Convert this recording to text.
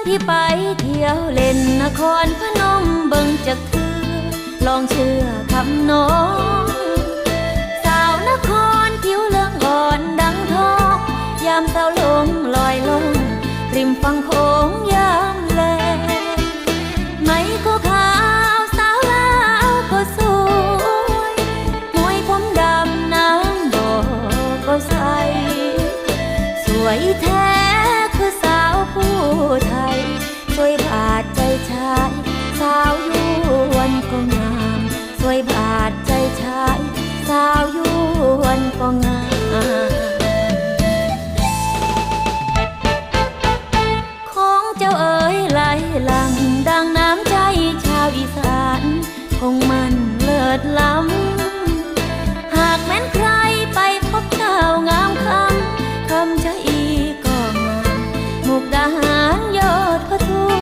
ທີ່ໄປທ່ຽວເຫຼັ້ນນະຄອນພະນົມເບິ່ງຈັກເທື່ອ ລອງເຊື່ອຄຳນ້ອງ ສາວນະຄອນຜິວເຫຼືອງອ່ອນດັ່ງທອງ ຍາມສາວຫຼົງລອຍລ່ອງ ລິມຝັ່ງໂຂ